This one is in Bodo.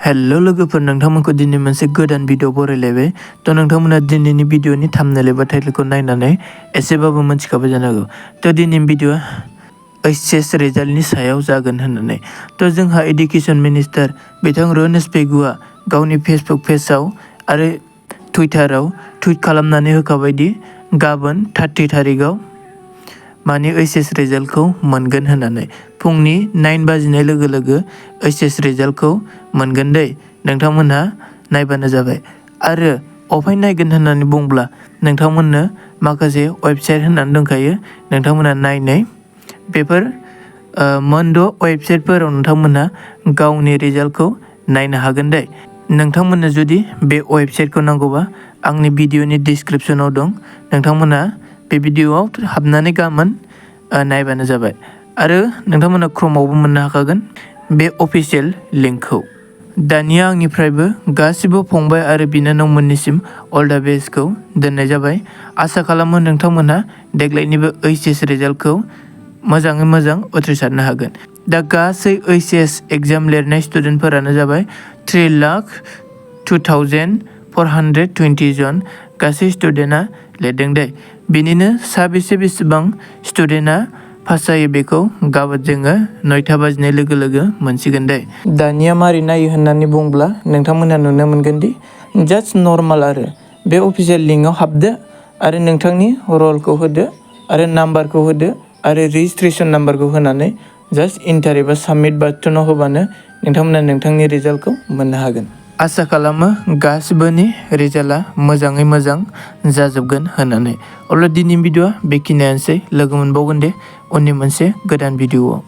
हेलो लोगोफोर, नोंथांमोनखौ दिनै मोनसे गोदान भिडिअ बरायलायबाय। थ' नोंथांमोना दिनैनि भिडिअनि थाम्बनेल एबा टाइटेलखौ नायनानै एसेबाबो मोनथिखाबाय जानो हागौ। थ' दिनैनि भिडिअआ HS रिजाल्टनि सायाव जागोन होननानै। थ' जोंहा एडुकेसन मिनिस्टार बिथां रनेश पेगुआ गावनि फेसबुक पेजआव आरो टुइटाराव टुइट खालामनानै होखाबायदि गाबोन 30 थारिखआव माने HS रिजाल्टखौ मोनगोन होननानै। फुंनि 9 बाजिनाय लोगो लोगो HS रिजाल्टखौ मोनगोन दै, नोंथांमोनहा नायबानो जाबाय। आरो अफाय नायगोन होननानै बुंब्ला नोंथांमोननो माखासे वेबसाइट होननानै दंखायो, नोंथांमोनहा नायनाय बेफोर मोनद' वेबसाइटफोराव नोंथांमोनहा गावनि रिजाल्टखौ नायनो हागोन दै। नोंथांमोननो जुदि बे वेबसाइटखौ नांगौबा आंनि भिडिअनि डिसक्रिपसनाव दं, नोंथांमोनहा बे भिडिअआव हाबनानै गाबोन नायबानो जाबाय। आरो नोंथांमोना क्रमावबो मोननो हाखागोन बे अफिसियेल लिंकखौ। दानिया आंनिफ्रायबो गासिबो फंबाय आरो बिनानावमोननिसिम अल दा बेस्टखौ दोननाय जाबाय। आसा खालामो नोंथांमोनहा देग्लायनिबो HS रिजाल्टखौ मोजाङै मोजां उथ्रिसारनो हागोन। दा गासै HS एग्जाम लिरनाय स्टुडेन्टफोरानो जाबाय 3,02,420 जन गासै स्टुडेन्टआ लिरदों दै। बिनिनो साबेसे बेसेबां स्टुडेन्टआ पास जायो बेखौ गाबोन जोङो 9टा बाजिनाय लोगो लोगो मोनसिगोन दै। दानिया मारै नायो होननानै बुंब्ला नोंथांमोनहा नुनो मोनगोन दि जास्ट नर्माल आरो बे अफिसियेल लिंकआव हाबदो आरो नोंथांनि रलखौ होदो आरो नाम्बारखौ होदो आरो रेजिस्ट्रेसन नाम्बारखौ होनानै जास्ट इन्टार एबा साबमिट बाटनाव होबानो नोंथांमोना नोंथांनि रिजाल्टखौ मोननो हागोन। आसा खालामो गासिबोनि रिजाल्टआ मोजाङै मोजां जाजोबगोन होननानै। अब्ला दिनैनि भिडिअआ बेखिनियानोसै। लोगो मोनबावगोन दे उननि मोनसे गोदान भिडिअआव।